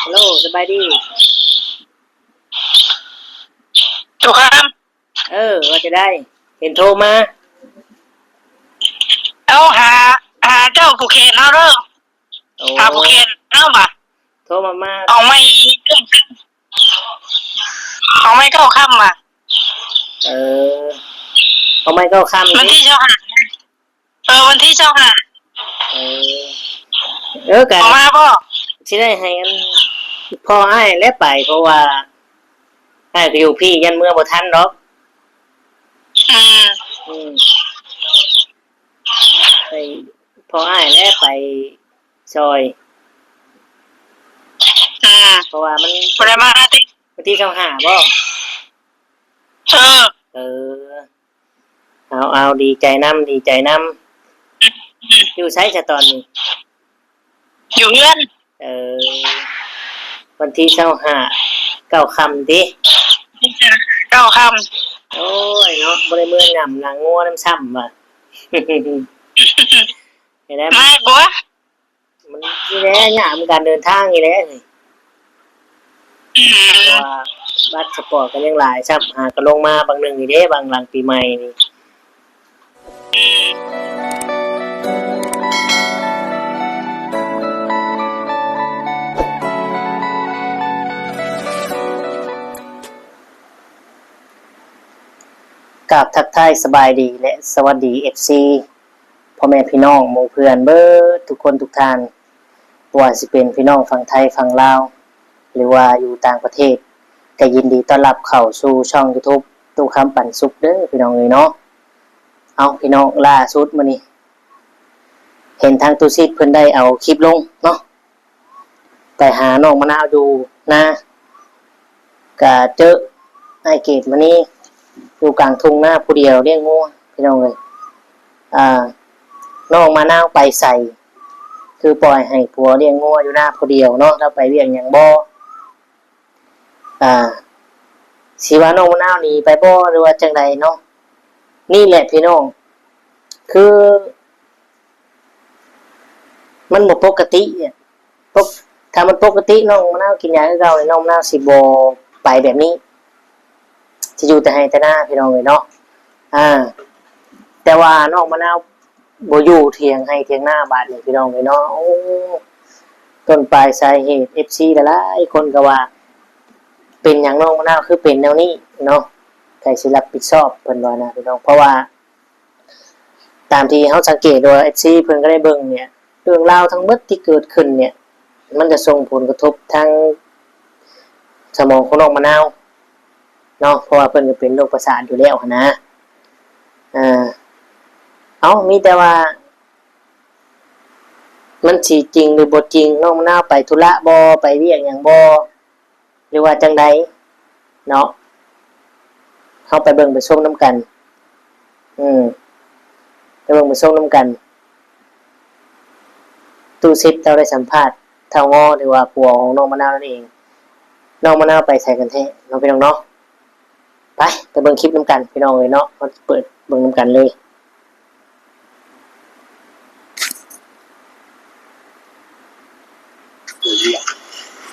ຮັລໂຫຼ ສະບາຍດີ ຕຸຄຳ. ເອີ ວ່າຈັ່ງໃດ? ເຫັນໂທມາ. ເອົາ ຫາ ຫາເຈົ້າຜູ້ແຂນເຮົາເດີ. ໂອ້ ຫາຜູ້ແຂນເຮົາວ່າ ໂທມາ ມາ ເອົາໄມ້ ເອົາໄມ້ເກົ້າຄຳວ່າ. ເອີ ເອົາໄມ້ເກົ້າຄຳ ວັນທີຊາວຫ້າ. ເອີ ວັນທີຊາວຫ້າ. ເອີ ເອີ ກະ ເອົາມາບໍ່? ຊິໄດ້ໃຫ້ອັນພໍ່ອ້າຍແຫຼະໄປ ເພາະວ່າອ້າຍກໍຢູ່ພີ້ ຢ້ານເມືອບໍ່ທັນດອກ. ອືມ ອືມ ໃຫ້ພໍ່ອ້າຍແຫຼະໄປຊ່ອຍ. ອືມ ເພາະວ່າມັນ ບໍ່ໄດ້ມາຕິ ວັນທີຊາວຫ້າບໍ່? ເອີ ເອີ. ເອົາ ເອົາ ດີໃຈນຳ ດີໃຈນຳ. ອືມ ຢູ່ໃສຊະຕອນນີ້? ຢູ່ເຮືອນ. ເອີ ວັນທີຊາວຫ້າ ເກົ້າຄ່ຳຕິ? ເກົ້າຄ່ຳ. ໂອ້ຍເນາະ ບໍ່ໄດ້ເມືອຫຍ້ຳຫຼັງງົວນຳຊ້ຳວ່າ. ເຫັນແລ້ວ ມາບໍ່? ມັນນີ້ແຫຼະ ຍາມການເດີນທາງນີ້ແຫຼະ. ອືມ ເພາະວ່າບັດສະປອດກໍຍັງຫຼາຍຊ້ຳ ຫາກໍລົງມາບາງໜຶ່ງນີ້ເດ້ ບາງຫຼັງປີໃໝ່ນີ້. ອືມ ກາບທັກທາຍສະບາຍດີ ແລະ ສະຫວັດດີ ເອັຟຊີ ພໍ່ແມ່ພີ່ນ້ອງໝູ່ເພື່ອນເບິດທຸກຄົນທຸກທ່ານ, ບໍ່ວ່າຊິເປັນພີ່ນ້ອງຝັ່ງໄທຝັ່ງລາວ ຫຼືວ່າຢູ່ຕ່າງປະເທດ, ກໍຍິນດີຕ້ອນຮັບເຂົ້າສູ່ຊ່ອງຢູທູບຕູ້ຄຳປັນສຸກເດີພີ່ນ້ອງເອີຍເນາະ. ເອົາ ພີ່ນ້ອງ, ລ່າສຸດມື້ນີ້ເຫັນທາງຕູ້ຊິດເພິ່ນໄດ້ເອົາຄລິບລົງເນາະ. ໄປຫານ້ອງມະນາວຢູ່ນາ ກະເຈີອ້າຍເກດມະນີຢູ່ກາງທົ່ງນາຜູ້ດຽວລ້ຽງງົວ ພີ່ນ້ອງເອີຍ. ອ່າ ນ້ອງມະນາວໄປໃສ ຄືປ່ອຍໃຫ້ຜົວລ້ຽງງົວຢູ່ນາຜູ້ດຽວເນາະ, ລາວໄປວຽກຫຍັງບໍ່? ອ່າ ຊິວ່ານ້ອງມະນາວໜີໄປບໍ່ ຫຼືວ່າຈັ່ງໃດເນາະ? ນີ້ແຫຼະພີ່ນ້ອງ ຄື ມັນບໍ່ປົກກະຕິ ປົກ ຖ້າມັນປົກກະຕິນ້ອງມະນາວກິນຢາຄືເກົ່ານີ້ ນ້ອງມະນາວຊິບໍ່ໄປແບບນີ້ ຊິຢູ່ແຕ່ໄຮ່ແຕ່ນາພີ່ນ້ອງເອີຍເນາະ. ອ່າ ແຕ່ວ່ານ້ອງມະນາວບໍ່ຢູ່ຖຽງໄຮ່ຖຽງນາບາດນີ້ພີ່ນ້ອງເອີຍເນາະ. ໂອ້ ຕົ້ນປາຍສາເຫດ ເອັຟຊີຫຼາຍໆຄົນກໍວ່າ ເປັນຫຍັງນ້ອງມະນາວຄືເປັນແນວນີ້ເນາະ? ໃຜຊິຮັບຜິດຊອບ ເພິ່ນວ່ານະພີ່ນ້ອງ ເພາະວ່າ ຕາມທີ່ເຮົາສັງເກດ ຫຼືວ່າ ເອັຟຊີ ເພິ່ນກໍໄດ້ເບິ່ງເນ່ຍ ເລື່ອງລາວທັງໝົດທີ່ເກີດຂຶ້ນເນ່ຍ ມັນຈະສົ່ງຜົນກະທົບທາງສະໝອງຂອງນ້ອງມະນາວເນາະ, ເພາະວ່າເພິ່ນກໍເປັນໂລກປະສາດຢູ່ແລ້ວຫັ້ນນະ. ເອີ ເອົ້າ ມີແຕ່ວ່າມັນຊິຈິງຫຼືບໍ່ຈິງ, ນ້ອງມະນາວໄປທຸລະບໍ່ ໄປວຽກຫຍັງບໍ່ ຫຼືວ່າຈັ່ງໃດເນາະ? ເຮົາໄປເບິ່ງໄປຊົມນຳກັນ. ອືມ ໄປເບິ່ງໄປຊົມນຳກັນ. ຕູ້ຊິດເຈົ້າໄດ້ສຳພາດທ້າວງໍ ຫຼືວ່າຜົວຂອງນ້ອງມະນາວນັ້ນເອງ. ນ້ອງມະນາວໄປໃສກັນແທ້ເນາະ ພີ່ນ້ອງເນາະ? ໄປ ໄປເບິ່ງຄລິບນຳກັນ ພີ່ນ້ອງເອີຍເນາະ. ເຮົາເປີດເບິ່ງນຳກັນເລີຍ.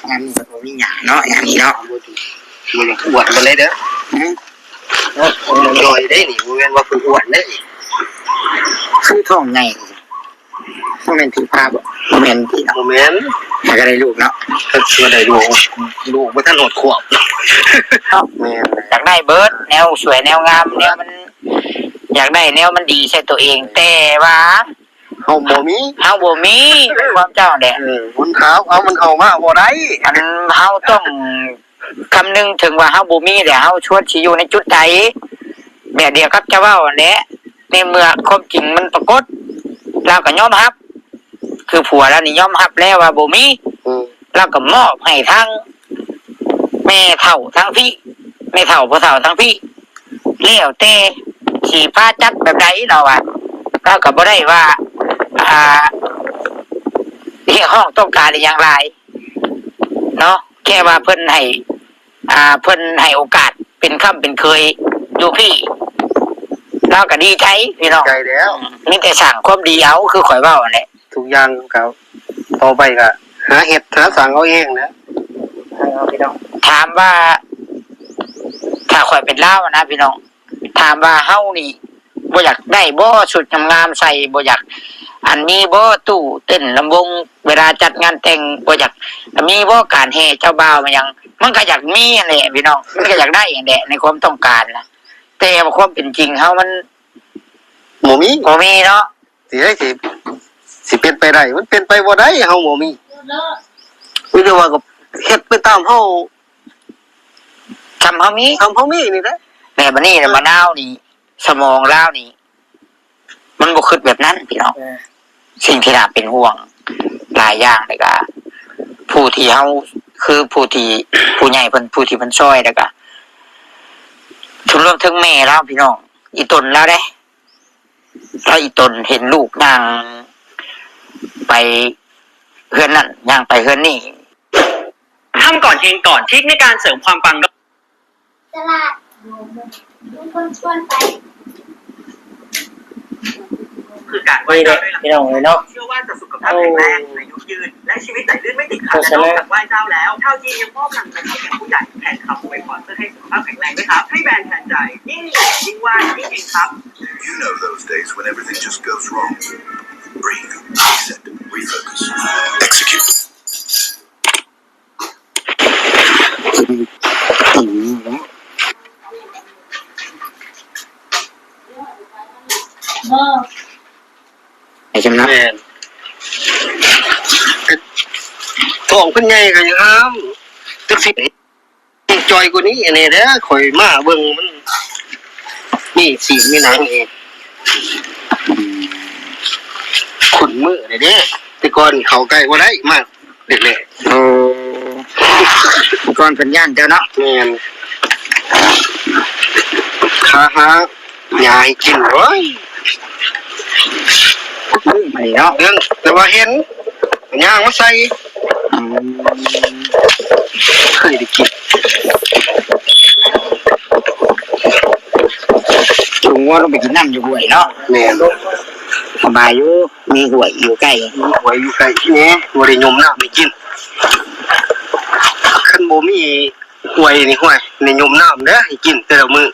ງານນີ້ກໍບໍ່ມີຫຍັງເນາະ ງານນີ້ເນາະ. ບໍ່ຢາກອວດເພິ່ນເລີຍເດີ. ຫື? ຈ່ອຍເດ້ນີ້ ບໍ່ແມ່ນວ່າເພິ່ນອ້ວນເດ້ນີ້. ຄືທ້ອງໃຫຍ່ ບໍ່ແມ່ນຖືພາບໍ່? ບໍ່ແມ່ນຕິເນາະ. ບໍ່ແມ່ນ. ຫາກໍໄດ້ລູກເນາະ. ກໍໄດ້ລູກ ລູກບໍ່ທັນຮອດຂວບ. ເອົ້າ ແມ່ນ. ຢາກໄດ້ເບິດ ແນວສວຍແນວງາມ ແນວມັນ ຢາກໄດ້ແນວມັນດີໃສ່ຕົວເອງ ແຕ່ວ່າ ເຮົາບໍ່ມີ ເຮົາບໍ່ມີ ຄວາມເຈົ້າແຫຼະ. ເອີ ບຸນຂາວເອົາມັນເຂົ້າມາບໍ່ໄດ້. ອັນເຮົາຕ້ອງຄຳນຶງເຖິງວ່າເຮົາບໍ່ມີແລ້ວ ເຮົາຊວນຊິຢູ່ໃນຈຸດໃດ. ແບບດຽວກັບເຈົ້າເວົ້າຫັ້ນແຫຼະ ໃນເມື່ອຄວາມຈິງມັນປາກົດ ລາວກໍຍອມຮັບ ຄືຜົວລາວນີ້ຍອມຮັບແລ້ວວ່າບໍ່ມີ. ອືມ ລາວກໍມອບໃຫ້ທາງແມ່ເຖົ້າທາງພີ້ ແມ່ເຖົ້າພໍ່ເຖົ້າທາງພີ້ ແລ້ວແຕ່ຊິພາຈັດແບບໃດລາວວ່າ. ລາວກໍບໍ່ໄດ້ວ່າ ອ່າ ຮຽກຮ້ອງຕ້ອງການອີ່ຫຍັງຫຼາຍເນາະ ແຄ່ວ່າເພິ່ນໃຫ້ ອ່າ ເພິ່ນໃຫ້ໂອກາດເປັນຄ້ຳເປັນເຄີຍຢູ່ພີ້ ລາວກໍດີໃຈພີ່ນ້ອງ. ໃຈແລ້ວ ມີແຕ່ສ້າງຄວາມດີເອົາ ຄືຂ້ອຍເວົ້າຫັ້ນແຫຼະ. ທຸກຢ່າງກໍຕໍ່ໄປກໍຫາເຮັດຫາສ້າງເອົາເອງແຫຼະ. ພີ່ນ້ອງ ຖາມວ່າ ຖ້າຂ້ອຍເປັນລາວນະພີ່ນ້ອງ ຖາມວ່າເຮົານີ້ບໍ່ຢາກໄດ້ບໍ່ຊຸດງາມໆໃສ່ ບໍ່ຢາກ ອັນ ມີບໍ່ຕູ້ເຕັ້ນລຳວົງ ເວລາຈັດງານແຕ່ງ ບໍ່ຢາກ ມີບໍ່ການແຫ່ເຈົ້າບ່າວມາຫຍັງ ມັນກໍຢາກມີຫັ້ນແຫຼະພີ່ນ້ອງ ມັນກໍຢາກໄດ້ຫັ້ນແຫຼະ ໃນຄວາມຕ້ອງການນະ ແຕ່ວ່າຄວາມເປັນຈິງເຮົາມັນ ບໍ່ມີ ບໍ່ມີເນາະ ຊິໃຫ້ ຊິ ຊິເປັນໄປໄດ້ ມັນເປັນໄປບໍ່ໄດ້ ເຮົາບໍ່ມີ ມີແຕ່ວ່າກໍເຮັດໄປຕາມເຮົາ ສ່ຳເຮົາມີ ສ່ຳເຮົາມີນີ້ແຫຼະ ແຕ່ບັດນີ້ນະ ມະນາວນີ້ ສະໝອງລາວນີ້ ມັນບໍ່ຄິດແບບນັ້ນພີ່ນ້ອງ ເອີ ສິ່ງທີ່ໜ້າເປັນຫ່ວງຫຼາຍຢ່າງ ແລ້ວກະຜູ້ທີ່ເຮົາ ຄືຜູ້ທີ່ ຜູ້ໃຫຍ່ເພິ່ນ ຜູ້ທີ່ເພິ່ນຊ່ອຍ ແລ້ວກະ ລວມເຖິງແມ່ລາວພີ່ນ້ອງ ອີ່ຕົນລາວເດ້ ລາວອີ່ຕົນເຫັນລູກຍ່າງໄປເຮືອນນັ້ນ ຍ່າງໄປເຮືອນນີ້ ทำก่อนเฮงก่อน ทริคในการเสริมความปัง ตลาด มีคนชวนไป คือการไหว้เจ้าด้วยลำแข้ง นี่แหละพี่น้องเอ้ยเนาะ เชื่อว่าจะสุขภาพแข็งแรง อายุยืน และชีวิตไหลลื่นไม่ติดขัด และนอกจากไหว้เจ้าแล้ว ชาวจีนยังมอบลังนกให้แก่ผู้ใหญ่ แทนคำอวยพร เพื่อให้สุขภาพแข็งแรงด้วยครับ ให้แบรนด์แทนใจ ยิ่งยิ่งไหว้ ยิ่งเฮงครับ You know those days when everything just goes wrong. Breathe, reset, refocus, execute. ໄປຊຳນະ ແມ່ນ ທ້ອງເພິ່ນໃຫຍ່ກໍຍັງຫ້າມ ຈັກຊິ ຈ່ອຍກວ່ານີ້ແດ່ ຂ້ອຍມາເບິ່ງມັນມີຊີ້ນມີໜັງອີກ ຂຸ້ນມືແດ່ເດ້ ແຕ່ກ່ອນເຂົ້າໃກ້ບໍ່ໄດ້ ມາແລກໆ ໂອ້ ແຕ່ກ່ອນເພິ່ນຢ້ານເຈົ້າເນາະ ແມ່ນ ຄາຫາ ຫຍ້າໃຫ້ກິນ ໂອ້ຍ ດຶງໄປເນາະ ດຶງ ແຕ່ວ່າເຫັນ ຍ່າງມາໃສ່ ອືມ ເຄີຍໄດ້ກິນ ຈູງງົວລົງໄປກິນນ້ຳຢູ່ຫ້ວຍເນາະ ແມ່ນ ສະບາຍຢູ່ ມີຫ້ວຍຢູ່ໃກ້ ມີຫ້ວຍຢູ່ໃກ້ແດ່ ບໍ່ໄດ້ຍົມນ້ຳໃຫ້ກິນ ຄັນບໍ່ມີ ຫ້ວຍນີ້ ຫ້ວຍນີ້ ຍົມນ້ຳເດີ ໃຫ້ກິນແຕ່ລະມື້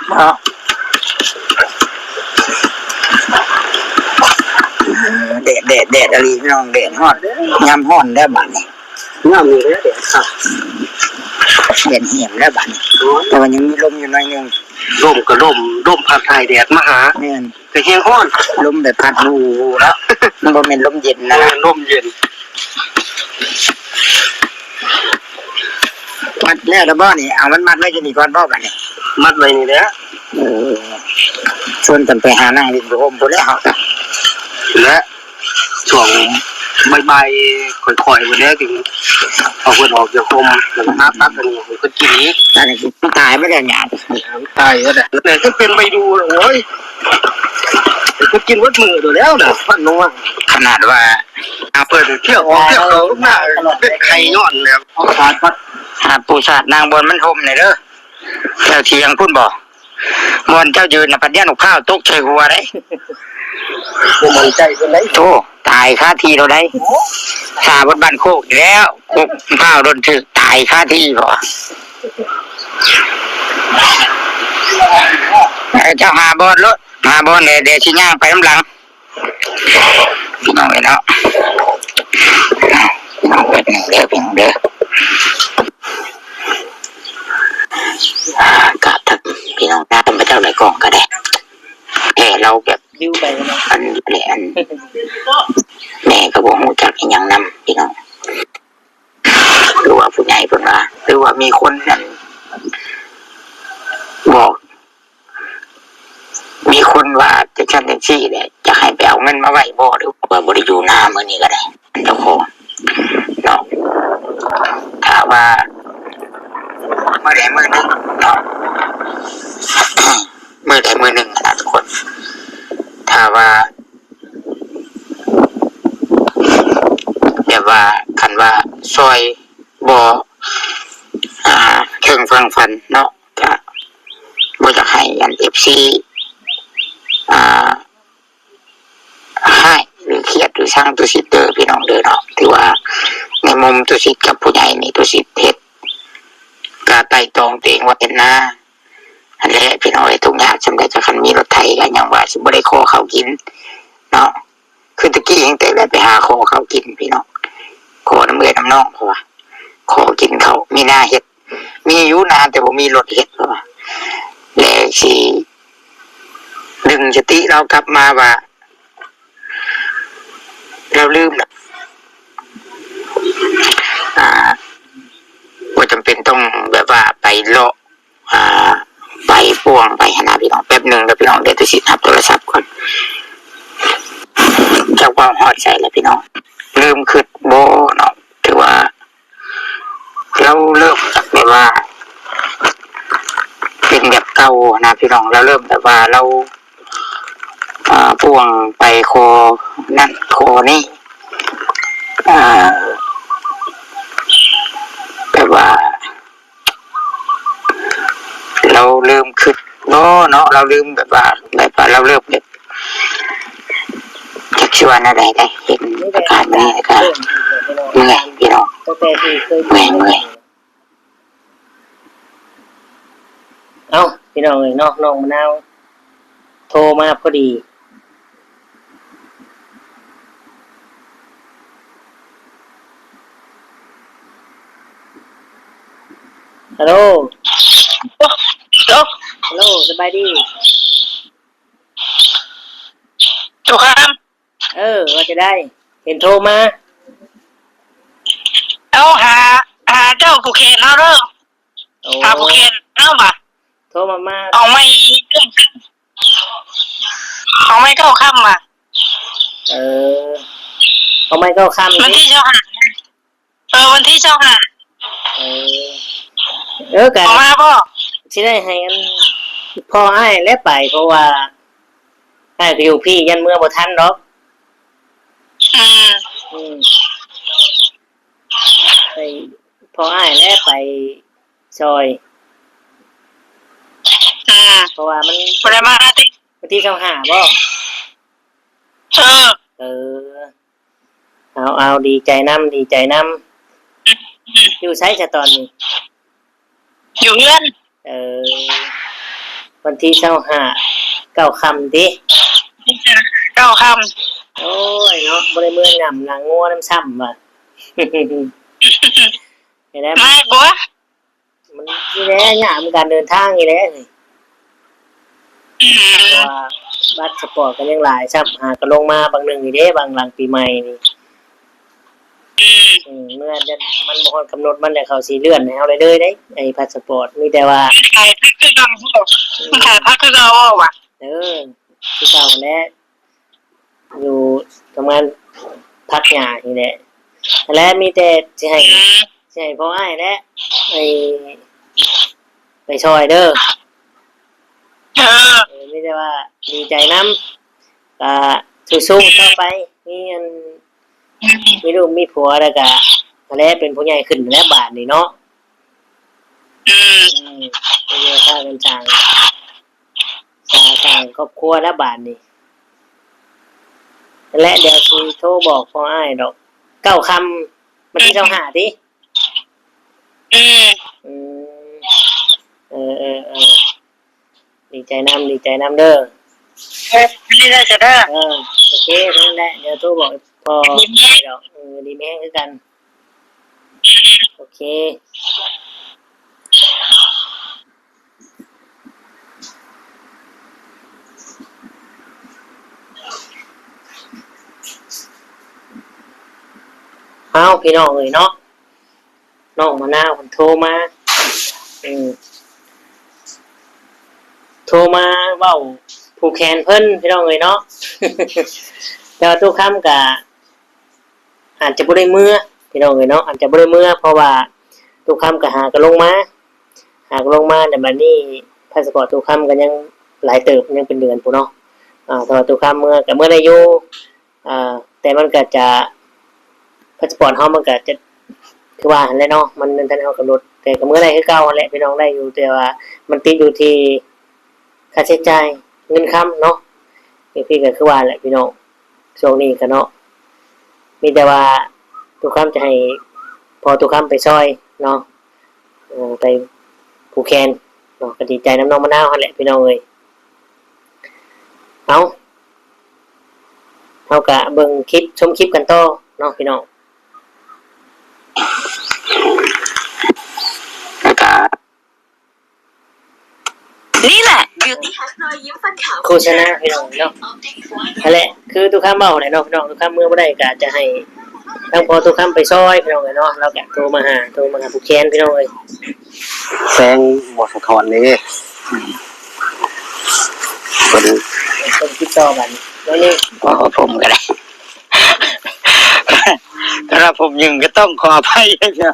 ເນາະ ເອີ ແດດ ແດດ ແດດອີ່ຫຼີພີ່ນ້ອງ ແດດຮ້ອນ ຍາມຮ້ອນແລ້ວບາດນີ້ ຍາມນີ້ແຫຼະແດດຄັກ ແດດແຫ້ງແລ້ວບາດນີ້ ໂອ້ຍ ແຕ່ວ່າຍັງມີລົມຢູ່ໜ້ອຍໜຶ່ງ ລົມກໍລົມ ລົມພັດໃຫ້ແດດມາຫາ ແມ່ນ ກໍແຮງຮ້ອນ ລົມແບບພັດຫູເນາະ ມັນບໍ່ແມ່ນລົມເຢັນນະ ເອີ ລົມເຢັນ ມັດແລ້ວແລ້ວບໍ່ນີ້? ເອົາມັນມັດໄວ້ຢູ່ນີ້ກ່ອນບໍ່ບາດນີ້? ມັດໄວ້ນີ້ແຫຼະ ເອີ ຊວນກັນໄປຫານັ່ງຫຼິ້ນຢູ່ຮົ່ມພຸ້ນແຫຼະເຮົາ ແລະ ຊ່ວງບ່າຍໆ ຄ່ອຍໆ ພຸ້ນແຫຼະ ຈຶ່ງເອົາເພິ່ນອອກຈາກຮົ່ມ ແລ້ວກໍຫາຕັດອັນນີ້ໃຫ້ເພິ່ນກິນອີກ ອັນນີ້ມັນຕາຍໄປແລ້ວຫຍ້າ ຕາຍແລ້ວແຫຼະ ແຕ່ຄືເປັນໄວດູ ໂອ້ຍ ເພິ່ນກິນເບິດມື້ໂດດແລ້ວນະ ຟັນລົງມາ ຂະໜາດວ່າ ເອົາເປີດເທື່ອອອກເທື່ອເຂົ້າມາ ເປັນໄຂ້ຍ້ອນແລ້ວ ສາດ ສາດປູສາດນາງ ບ່ອນມັນຮົ່ມແດ່ເດີ ແຖວຖຽງພຸ້ນບໍ່? ບ່ອນເຈົ້າຢືນນະ ພັດຢ້ານໝາກພ້າວຕົກໃສ່ຫົວເດ້ ບໍ່ໝັ້ນໃຈປານໃດ ໂທ້ ຕາຍຄາທີ່ໂລດໃດ໋ ສາເບິດບ້ານໂຄກນີ້ແລ້ວ ກົກພ້າວໂດນຖືກ ຕາຍຄາທີ່ບໍ່ ເອີ ເຈົ້າຫາບ່ອນໂລດ ຫາບ່ອນແດ່ ດຽວຊິຍ່າງໄປນຳຫຼັງ. ພີ່ນ້ອງເອີຍເນາະ ເອົາ ພີ່ນ້ອງເອີຍເດີ ພີ່ນ້ອງເດີ ອ່າ ກາບທັກພີ່ນ້ອງຕາມພະເຈົ້າຫຼາຍກ້ອງກໍໄດ້ ແຕ່ລາວແບບ ບິວໄປເນາະ ອັນນີ້ແຫຼະ ອັນ ແມ່ກໍບໍ່ຮູ້ຈັກອີ່ຫຍັງນຳ ພີ່ນ້ອງ ຫຼືວ່າຜູ້ໃຫຍ່ເພິ່ນວ່າ ຫຼືວ່າມີຄົນນັ້ນບອກ ມີຄົນວ່າຈັ່ງຊັ້ນຈັ່ງຊີ້ແຫຼະ ຈະໃຫ້ໄປເອົາເງິນມາໄວ້ບໍ່ ຫຼືວ່າບໍ່ໄດ້ຢູ່ນາມື້ນີ້ກໍໄດ້ ເຈົ້າຂອງເນາະ ຖ້າວ່າມື້ໃດມື້ໜຶ່ງເນາະ ມື້ໃດມື້ໜຶ່ງນະທຸກຄົນ ຖ້າວ່າ ແບບວ່າ ຄັນວ່າຊ່ອຍບໍ່ ອ່າ ເຖິງຝັ່ງຝັນເນາະ ກະບໍ່ຢາກໃຫ້ອັນເອັຟຊີ ອ່າ ຮ້າຍ ຫຼື ຄຽດ ຫຼື ຊັງຕຸສິດເດີ ພີ່ນ້ອງເດີເນາະ ຖືວ່າໃນມຸມຕຸສິດກັບຜູ້ໃຫຍ່ນີ້ ຕຸ ບໍ່ສິດເຮັດ ກະໄຕ່ຕອງຕົວເອງວ່າເຮັດນາຫັ້ນແຫຼະພີ່ນ້ອງເອີຍ. ທຸກຍາກສ່ຳໃດ ກະຄັນມີລົດໄຖກະຍັງວ່າຊິບໍ່ໄດ້ຂໍເຂົ້າກິນເນາະ. ຄືແຕ່ກີ້ແຮ່ງແຕ່ແລ້ວໄປຫາຂໍເຂົ້າກິນພີ່ນ້ອງ ຂໍນຳເອື້ອຍນຳນ້ອງ ເພາະວ່າຂໍກິນເຂົ້າ ມີນາເຮັດ ມີຢູ່ນາແຕ່ບໍ່ມີລົດເຮັດ ເພາະວ່າ ແລະ ຊິດຶງສະຕິລາວກັບມາວ່າ ລາວລືມແລ້ວ ອ່າ ບໍ່ຈຳເປັນຕ້ອງແບບວ່າໄປເລາະ ອ່າ ໄປປ່ວງໄປຫັ້ນນະພີ່ນ້ອງ. ແປັບໜຶ່ງເດີພີ່ນ້ອງ ດຽວຈະຊິຮັບໂທລະສັບກ່ອນ ຈັກວ່າຮອດໃສແລ້ວພີ່ນ້ອງ ລືມຄຶດບໍ່ເນາະ. ຖືວ່າລາວເລີ່ມຈາກແບບວ່າເປັນແບບເກົ່ານະພີ່ນ້ອງ ລາວເລີ່ມແບບວ່າລາວ ອ່າ ປ່ວງໄປຂໍນັ້ນຂໍນີ້ ອ່າ ແບບວ່າ ລາວລືມຄຶດບໍ່ເນາະ ລາວລືມແບບວ່າ ແບບວ່າລາວເລີ່ມແບບ ຈັກຊິວ່າແນວໃດໄດ໋ ເຫັນອາກາດແບບນີ້ແລ້ວກະເມື່ອຍພີ່ນ້ອງ ເມື່ອຍໆ. ເອົ້າ ພີ່ນ້ອງເອີຍເນາະ ນ້ອງມະນາວໂທມາພໍດີ. ຮັລໂຫຼ ໂອ້ ຮັລໂຫຼ ສະບາຍດີ ຕຸຄຳ. ເອີ ວ່າຈັ່ງໃດ ເຫັນໂທມາ ເອົາ ຫາ ຫາເຈົ້າຜູ້ແຂນເຮົາເດີ. ໂອ້ ຫາຜູ້ແຂນເຮົາວ່າ ໂທມາ ມາ ເອົາໄມ້ ເອົາໄມ້ເກົ້າຄຳວ່າ. ເອີ ເອົາໄມ້ເກົ້າຄຳ ວັນທີຊາວຫ້າ ເອີ ວັນທີຊາວຫ້າ. ເອີ ເອີ ກະ ເອົາມາບໍ່ ຊິໄດ້ໃຫ້ອັນພໍ່ອ້າຍແຫຼະໄປ ເພາະວ່າອ້າຍກະຢູ່ພີ້ ຢ້ານເມືອບໍ່ທັນດອກ. ອືມ ອືມ ໃຫ້ພໍ່ອ້າຍແຫຼະໄປຊ່ອຍ. ອືມ ເພາະວ່າມັນ ບໍ່ໄດ້ມາຕິ ວັນທີຊາວຫ້າບໍ່? ເອີ ເອີ ເອົາ ເອົາ ດີໃຈນຳ ດີໃຈນຳ. ອືມ ຢູ່ໃສຊະຕອນນີ້? ຢູ່ເຮືອນ. ເອີ ວັນທີຊາວຫ້າ ເກົ້າຄ່ຳຕິ? ເກົ້າຄ່ຳ. ໂອ້ຍເນາະ ບໍ່ໄດ້ເມືອຫຍ້ຳຫຼັງງົວນຳຊ້ຳວ່າ ນີ້ແຫຼະ ມາບໍ່? ມັນນີ້ແຫຼະ ຍາກນຳການເດີນທາງນີ້ແຫຼະ. ອືມ ເພາະວ່າບັດສະປອດກໍຍັງຫຼາຍຊ້ຳ ຫາກໍລົງມາບາງໜຶ່ງນີ້ເດ້ ບາງຫຼັງປີໃໝ່ນີ້. ອືມ ອືມ ເມື່ອມັນບໍ່ຮອດກຳນົດມັນແລ້ວ ເຂົາຊິເລື່ອນໃຫ້ເຮົາເລີຍເດ້ ໄອ້ພາສະປອດ. ມີແຕ່ວ່າ ມັນຂາຍຜັກຄືເກົ່າ ອືມ ມັນຂາຍຜັກຄືເກົ່າວ່າ ເອີ ຄືເກົ່າຫັ້ນແຫຼະ ຢູ່ປະມານຜັກຫຍ້ານີ້ແຫຼະ ຫັ້ນແຫຼະ. ມີແຕ່ຊິໃຫ້ ອືມ ຊິໃຫ້ພໍ່ອ້າຍແຫຼະ ໄປ ໄປຊ່ອຍເດີ. ເອີ ເອີ ມີແຕ່ວ່າດີໃຈນຳ ກະສູ້ໆຕໍ່ໄປ ມີອັນ ອືມ ມີລູກມີຜົວແລ້ວກະ ຫັ້ນແຫຼະ ເປັນຜູ້ໃຫຍ່ຂຶ້ນຫັ້ນແຫຼະບາດນີ້ເນາະ. ອືມ ອືມ ໄປຢູ່ພາກັນສ້າງ ສ້າງຄອບຄົວແລ້ວບາດນີ້. ຫັ້ນແຫຼະ ດຽວຊິໂທບອກພໍ່ອ້າຍດອກ ເກົ້າຄ່ຳ ວັນທີຊາວຫ້າຕິ? ອືມ ອືມ ເອີ ເອີ ເອີ ດີໃຈນຳ ດີໃຈນຳເດີ. ເອີ ດີໃຈເດີ ເອີ ໂອເຄ ເທົ່ານັ້ນແຫຼະ ດຽວໂທບອກພໍ່ ດີແຮງ ດອກ. ເອີ ດີແຮງຄືກັນ ໂອເຄ. ເອົ້າ ພີ່ນ້ອງເອີຍເນາະ ນ້ອງມະນາວເພິ່ນໂທມາ ເອີ ໂທມາເວົ້າຜູກແຂນເພິ່ນ ພີ່ນ້ອງເອີຍເນາະ. ແຕ່ວ່າຕູ້ຄຳກະ ອາດຈະບໍ່ໄດ້ເມືອ ພີ່ນ້ອງເອີຍເນາະ ອາດຈະບໍ່ໄດ້ເມືອ ເພາະວ່າຕູ້ຄຳກໍຫາກໍລົງມາ ຫາກໍລົງມາ ແລ້ວບັດນີ້ພາສະປອດຕູ້ຄຳກໍຍັງຫຼາຍເຕີບ ຍັງເປັນເດືອນພຸ້ນເນາະ. ອາ ຖ້າວ່າຕູ້ຄຳເມືອກໍເມືອໄດ້ຢູ່ ອາ ແຕ່ມັນກໍຈະ ພາສະປອດເຮົາມັນກໍຈະ ຄືວ່າຫັ້ນແຫຼະເນາະ ມັນຍັງທັນເຮົາກຳນົດ ແຕ່ກໍເມືອໄດ້ຄືເກົ່າຫັ້ນແຫຼະ ພີ່ນ້ອງ ໄດ້ຢູ່ ແຕ່ວ່າມັນຕິດຢູ່ທີ່ຄ່າໃຊ້ຈ່າຍເງິນຄຳເນາະ. ຈັ່ງຊີ້ກໍຄືວ່າແຫຼະ ພີ່ນ້ອງ ຊ່ວງນີ້ກໍເນາະ ມີແຕ່ວ່າຕູ້ຄຳຈະໃຫ້ພໍ່ຕູ້ຄຳໄປຊ່ອຍ ເນາະ ເອີ ໄປຜູກແຂນເນາະ ກໍດີໃຈນຳນ້ອງມະນາວຫັ້ນແຫຼະພີ່ນ້ອງເອີຍ. ເອົາ ເຮົາກະເບິ່ງຄລິບ ຊົມຄລິບກັນຕໍ່ເນາະພີ່ນ້ອງ. ແລ້ວກະ ນີ້ແຫຼະ Beauty Hack ຮອຍຍິ້ມຟັນຂາວ ໂຄສະນາພີ່ນ້ອງເນາະ. ຫັ້ນແຫຼະ ຄືຕຸຄຳເວົ້າແຫຼະເນາະພີ່ນ້ອງ, ຕຸຄຳເມືອບໍ່ໄດ້ກະຈະໃຫ້ທາງພໍ່ຕຸຄຳໄປຊ່ອຍພີ່ນ້ອງເອີຍເນາະ. ລາວກະໂທມາຫາ ໂທມາຫາຜູ້ແຂນພີ່ນ້ອງເອີຍ. ແສງບໍ່ສະທ້ອນເດ້ ເພິ່ນ ເພິ່ນຕິດຕໍ່ກັນໜ້ອຍໜຶ່ງ. ໂອ້ ຜົມກໍໄດ້ ຖ້າຜົມຍືງກໍຕ້ອງຂໍອະໄພເນາະ,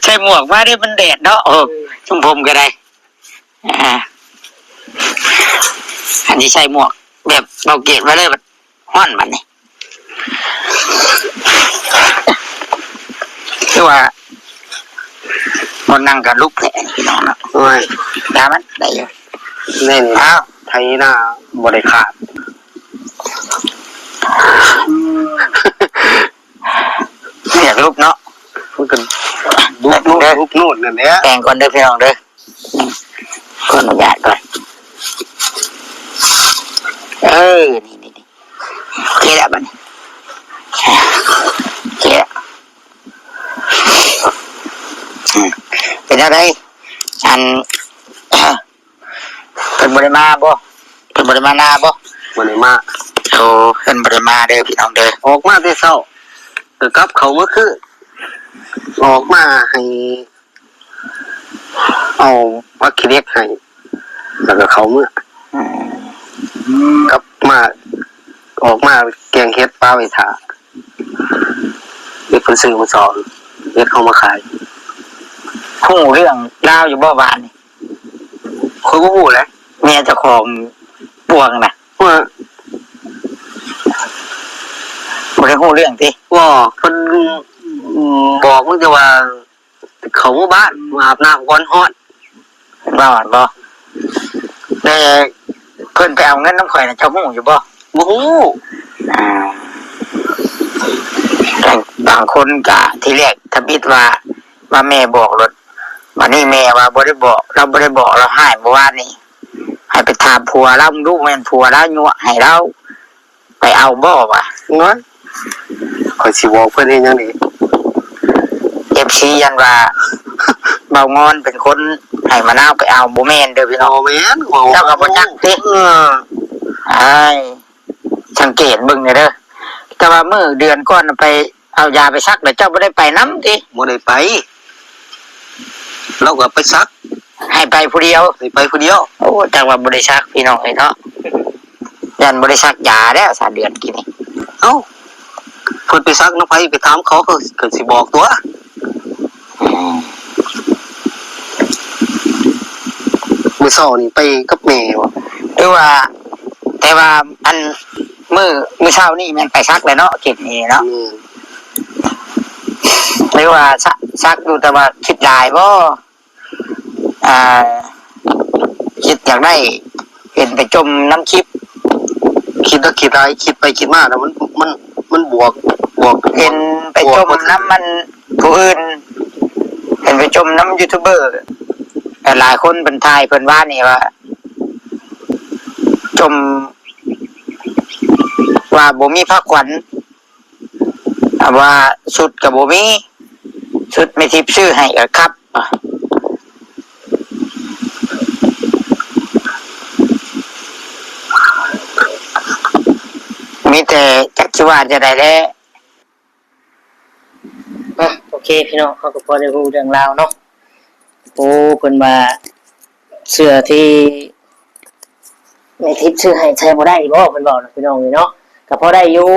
ໃສ່ໝວກມາເດ້ ມັນແດດເນາະ. ໂອ້ ອືມ ຊຸມຜົມກໍໄດ້ ອ່າ ອັນນີ້ໃສ່ໝວກແບບເບົາເກດໄວ້ເລີຍ ມັນຮ້ອນບັດນີ້. ຄືວ່າບໍ່ນັ່ງກໍລຸກແທ້ພີ່ນ້ອງເນາະ. ໂອ້ຍ ດາມັນໄດ້ຢູ່ ແນ່ນ ອ້າວ ໄຖນາບໍ່ໄດ້ຂາດ ຢາກລຸກເນາະ ມັນກໍລຸກໂນດ ເດີ ລຸກໂນດນັ້ນແຫຼະ. ແຕ່ງກ່ອນເດີພີ່ນ້ອງເດີ ຂໍອະນຸຍາດກ່ອນ. ເອີ ນີ້ໆໆ ໂອເຄແລ້ວບັດນີ້ ໂອເຄແລ້ວ. ອືມ ເປັນແນວໃດ ອັນ ເພິ່ນບໍ່ໄດ້ມາບໍ່? ເພິ່ນບໍ່ໄດ້ມານາບໍ່? ບໍ່ໄດ້ມາ. ໂອ້ ເພິ່ນບໍ່ໄດ້ມາເດີພີ່ນ້ອງເດີ. ອອກມາແຕ່ເຊົ້າ ກໍກັບເຂົ້າມາຄືນ. ອອກມາໃຫ້ ເອົາຜັກຂີ້ເຫຼັກໃຫ້ ແລ້ວກໍເຂົ້າເມືອ. ອືມ ກັບມາ ອອກມາແກງເຫັດປາໄວ້ຖ້າ ເຮັດເພິ່ນຊື້ມື້ເຊົ້າ ເຮັດເອົາມາຂາຍ. ຮູ້ເລື່ອງລາວຢູ່ບໍ່ວານນີ້? ຂ້ອຍບໍ່ຮູ້ແຫຼະ ເມຍເຈົ້າຂອງປວງນະ. ວ່າ ບໍ່ໄດ້ຮູ້ເລື່ອງຕິ? ບໍ່ ເພິ່ນ ອືມ ບອກມີແຕ່ວ່າ ເຂົ້າມາບ້ານ ມາອາບນ້ຳກ່ອນ ຮ້ອນ. ເພິ່ນເວົ້າຫັ້ນບໍ່? ແຕ່ເພິ່ນໄປເອົາເງິນນຳຂ້ອຍນະ ເຈົ້າຮູ້ຢູ່ບໍ່? ບໍ່ຮູ້. ອ່າ ບາງຄົນກະທີແລກທຳອິດວ່າ ວ່າແມ່ບອກໂລດ, ບັດນີ້ແມ່ວ່າບໍ່ໄດ້ບອກ, ລາວບໍ່ໄດ້ບອກ, ລາວຮ້າຍເມື່ອວານນີ້. ໃຫ້ໄປຖາມຜົວລາວເບິ່ງດູ ແມ່ນຜົວລາວຍົວະໃຫ້ລາວໄປເອົາບໍ່ວະ? ໂອ້ຍ ຂ້ອຍຊິບອກເພິ່ນເຮັດຫຍັງເດ? ເອັຟຊີຢ້ານວ່າເບົາງອນເປັນຄົນໃຫ້ມະນາວໄປເອົາ, ບໍ່ແມ່ນເດີພີ່ນ້ອງ. ບໍ່ແມ່ນ ເຈົ້າກໍບໍ່ຈັກຕິ? ເອີ ອ້າຍ ສັງເກດເບິ່ງແດ່ເດີ. ແຕ່ວ່າມື້ເດືອນກ່ອນໄປເອົາຢາໄປສັກ ແລ້ວເຈົ້າບໍ່ໄດ້ໄປນຳຕິ? ບໍ່ໄດ້ໄປ. ລາວກໍໄປສັກ ໃຫ້ໄປຜູ້ດຽວ ໃຫ້ໄປຜູ້ດຽວ. ໂອ້ ຈັກວ່າບໍ່ໄດ້ສັກພີ່ນ້ອງເອີຍເນາະ, ຢ້ານບໍ່ໄດ້ສັກຢາແລ້ວສາມເດືອນກີ້ນີ້. ເອົ້າ ເພິ່ນໄປສັກນຳໃຜ ໄປຖາມເຂົາ ເຂົາກໍຊິບອກຕົວະ. ອືມ ມື້ເຊົ້ານີ້ໄປກັບແມ່ບໍ? ຫຼືວ່າ ແຕ່ວ່າອັນ ມື້ ມື້ເຊົ້ານີ້ແມ່ນໄປສັກແລ້ວເນາະ ຄລິບນີ້ເນາະ. ແມ່ນ. ຫຼືວ່າສະ ສັກຢູ່ ແຕ່ວ່າຄິດຫຼາຍບໍ? ອ່າ ຄິດຢາກໄດ້ ເຫັນໄປຈົມນຳຄລິບ. ຄິດແລ້ວຄິດຫຼາຍ ຄິດໄປຄິດມາແລ້ວມັນ ມັນ ມັນບວກ ບວກ ເຫັນໄປຈົມນຳມັນຜູ້ອື່ນ ເຫັນໄປຈົມນຳຢູທູບເບີ ຫຼາຍໆຄົນເພິ່ນຖ່າຍເພິ່ນວ່ານີ້ວ່າ ຈົມ ວ່າບໍ່ມີພາຂວັນ ວ່າຊຸດກໍບໍ່ມີ ຊຸດແມ່ທິບຊື້ໃຫ້ກໍຄັບ ມີແຕ່ຈັກຊິວ່າຈັ່ງໃດແຫຼະ. ອ່ະ ໂອເຄພີ່ນ້ອງ ເຮົາກໍພໍໄດ້ຮູ້ເລື່ອງລາວເນາະ. ໂອ້ ເພິ່ນວ່າເສື້ອທີ່ແມ່ທິບຊື້ໃຫ້ໃສ່ບໍ່ໄດ້ບໍ ເພິ່ນເວົ້ານະ ພີ່ນ້ອງເອີຍເນາະ. ກໍພໍໄດ້ຢູ່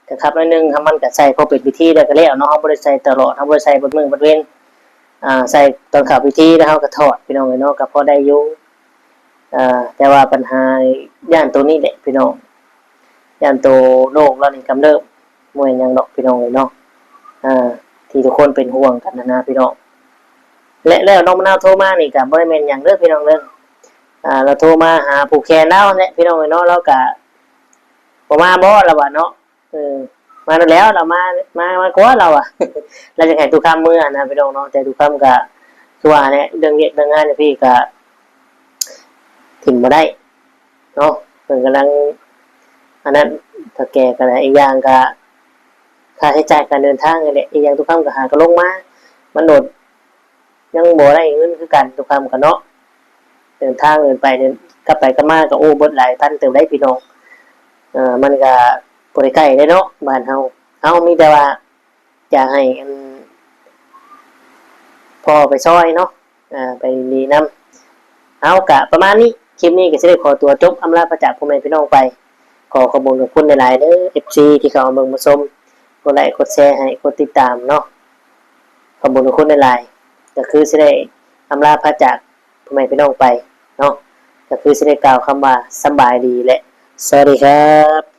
ກໍຄັບໜ້ອຍໜຶ່ງ ມັນກໍໃສ່ພໍເປັນພິທີແລ້ວກໍແລ້ວເນາະ. ເຮົາບໍ່ໄດ້ໃສ່ຕະຫຼອດ ເຮົາບໍ່ໄດ້ໃສ່ເບິດມື້ເບິດເວັນ ອ່າ ໃສ່ຕອນເຂົ້າພິທີແລ້ວເຮົາກໍຖອດ ພີ່ນ້ອງເອີຍເນາະ ກໍພໍໄດ້ຢູ່. ອ່າ ແຕ່ວ່າບັນຫາຢ້ານໂຕນີ້ແຫຼະພີ່ນ້ອງ ຢ້ານໂຕໂລກລາວນີ້ກຳເລິບ ບໍ່ແມ່ນຫຍັງດອກພີ່ນ້ອງເອີຍເນາະ ອ່າ ທີ່ທຸກຄົນເປັນຫ່ວງກັນຫັ້ນນະພີ່ນ້ອງ. ແລະ ແລ້ວນ້ອງມະນາວໂທມານີ້ກໍບໍ່ໄດ້ແມ່ນຫຍັງເດີພີ່ນ້ອງເດີ ອ່າ ລາວໂທມາຫາຜູ້ແຂນລາວຫັ້ນແຫຼະພີ່ນ້ອງເອີຍເນາະ ລາວກໍບໍ່ມາບໍລາວວ່າເນາະ. ເອີ ມ ມາໂລດແລ້ວ ລາວມາ ມາ ມາກ່ອນ ລາວວ່າ ລາວຢາກໃຫ້ຕຸຄຳເມືອນະພີ່ນ້ອງເນາະ ແຕ່ຕຸຄຳກະຄືວ່າແຫຼະ ເລື່ອງວຽກເລື່ອງງານຢູ່ພີ້ກະ ຖິ້ມບໍ່ໄດ້ເນາະ ເພິ່ນກຳລັງ ອັນນັ້ນ ເຖົ້າແກ່ກະໄດ້ ອີກຢ່າງກະ ຄ່າໃຊ້ຈ່າຍການເດີນທາງນີ້ແຫຼະ ອີກຢ່າງຕຸຄຳກະຫາກະລົງມາ ມັນໂດດ ຍັງບໍ່ໄດ້ເງິນຄືກັນ ຕຸຄຳກະເນາະ ເດີນທາງເດີນໄປເດີນ ກັບໄປກັບມາກະ ໂອ້ ເບິດຫຼາຍພັນເຕີບໄດ໋ພີ່ນ້ອງ ເອີ ມັນກະບໍ່ໄດ້ໃກ້ເດ້ເນາະ ບ້ານເຮົາ ເຮົາມີແຕ່ວ່າ ຢາກໃຫ້ອັນ ພໍ່ໄປຊ່ອຍເນາະ ອ່າ ໄປດີນຳ ເອົາ ກະປະມານນີ້ ຄລິບນີ້ກະຊິໄດ້ຂໍຕົວຈົບອຳລາພາຈາກພໍ່ແມ່ພີ່ນ້ອງໄປ ຂໍຂອບຄຸນຂອບຄຸນຫຼາຍໆເດີ ເອັຟຊີ ທີ່ເຂົ້າມາເບິ່ງມາຊົມ ກົດໄລກົດແຊໃຫ້ ກົດຕິດຕາມເນາະ ຂອບຄຸນຂອບຄຸນຫຼາຍໆ ກະຄືຊິໄດ້ອຳລາພາຈາກພໍ່ແມ່ພີ່ນ້ອງໄປເນາະ ກະຄືຊິໄດ້ກ່າວຄຳວ່າ ສຳບາຍດີ ແລະ ສະຫວັດດີຄັບ.